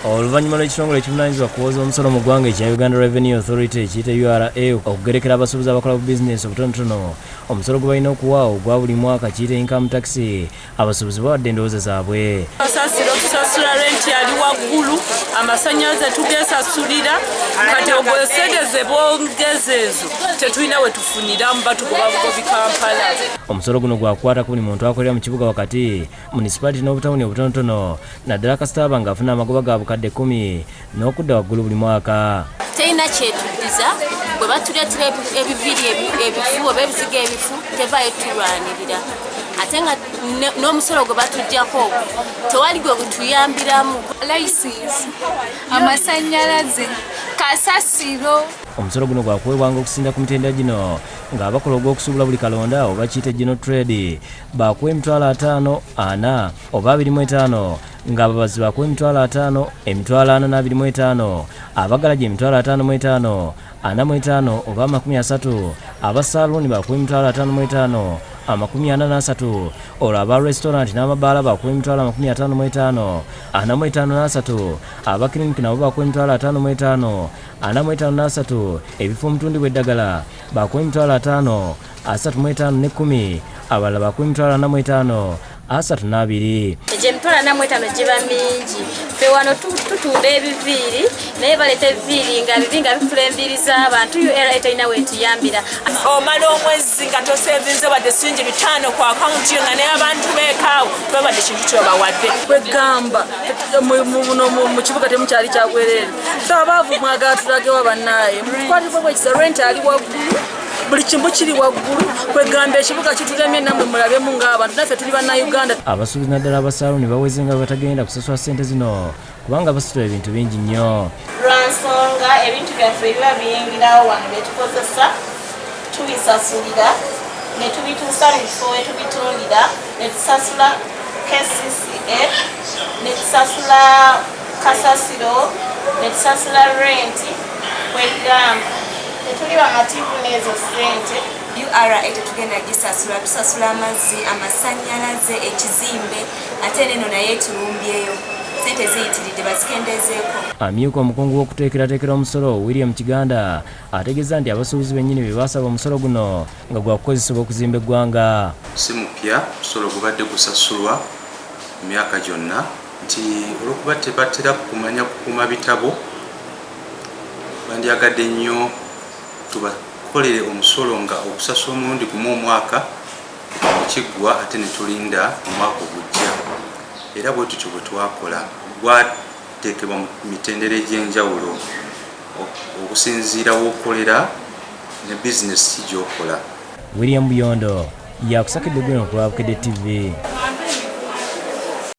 Oluvannyuma lw'ekitongole ekivunaanyizibwa ku kuwooza omusolo mu ggwanga ekya Uganda Revenue Authority ekiyite URA okugerekera abasuubuzi abakola bu bizinensi obutonotono omusolo gwe balina okuwa ogwa buli mwaka kiyite income tax, abasuubuzi bawadde endowooza zaabwe. Kasasiro tusasula renti ali waggulu, amasannyalaze tugesasulira, kati ogwo esente ze bongeza ezo tetulina we tufuniramu, batugoba bugobi Kampala. Omusolo guno gwakukwata ku buli muntu akolera mu kibuga wakati, munisipaliti n'obutawuni obutonotono, naddala kasita aba ng'afuna amagoba ga bukadde 10 n'okudda waggulu buli mwaka. Terina kyetuddiza bwe batuleetera ebiviiri ebifu oba ebizigo ebifu, tevaayo tulwanirira, ate nga n'omusolo gwe batuggyako tewali gwe gutuyambiramu. License, amasannyalaze, kasasiro. Omusolo guno gwakuweebwanga okusinda ku mitendera gino, ng'abakola ogw'okusuubula buli kalonda oba kiyite general trade bakuwa emitwalo 50, 40 oba 25, ng'ababazi bakuwa emitwalo 50, 425,000, abagalaja emitwalo 55, 45 oba 30, abasaaluuni bakuwa emitwalo 55, 43, olwo aba restaurant n'amabaala bakuwa emitwalo 55, 45 na 3, abakiriniki nabo bakuwa emitwalo 55, 45 na 3, ebifo omutundibwa eddagala bakuwa emitwalo 50, 35 ne 10, abalala bakuwa emitwalo 45, 32. Egyo emitwalo 45 giba mingi. Ffe wano tutunda ebiviiri, naye baleeta ebiviiri nga bibi, nga bifula enviiri z'abantu. URA terina weetuyambira. Omala omwezi nga tosevinze wadde siringi 5 ku akawunti yo, nga naye abantu beekaawo tebabadde kintu kyobawadde. Kwegamba muno mu kibuga temukyali kyabwereere. Fe abaavu mwagala tulagewa? Bannaaye, mutukwatibwa bwekisa. Rent ali waggulu, buli kimu kiri waggulu. Kwegamba ekibuga kitulemye, nammwe mulabemu ng'abantu, naffe tuli bannayuganda. Abasuubuzi naddala abasaaluuni baweze nga bwe batagenda kusasula ssente zino, kubanga basitula ebintu bingi nnyo. Lwa nsonga ebintu byaffe biba biyingirawo wano, byetukozesa tubisasulira, ne tubituusa mu bifo we tubitundira, ne tusasula KCCA, ne tusasula kasasiro, ne tusasula renti. Kwegamba tetuli bamativu n'ezo ssente. URA tetugenda gisasula. Tusasula amazzi, amasannyalaze, ekizimbe, ate neno naye tulumbyeyo. Sente ziyitiridde, bazikendezeeko. Amyuka omukungu w'okuteekerateekera omusolo William Kiganda ategeeza nti abasuubuzi bennyini be baasaba omusolo guno nga gwakukozesebwa okuzimba eggwanga. Si mupya, musolo gubadde gusasulwa mu myaka gyonna, nti olwokuba tebatera kumanya kukuuma bitabo, bandyagadde nnyo tubakolere omusolo nga okusasula omulundi gumu omwaka kiggwa, ate ne tulinda omwaka ogujja. Era bwe tutyo bwe twakola. Gwateekebwa mu mitendera egy'enjawulo okusinziira w'okolera ne bizinesi ki gy'okola. William Buyondo yakusakidde gwino ku lwa Bukedde TV.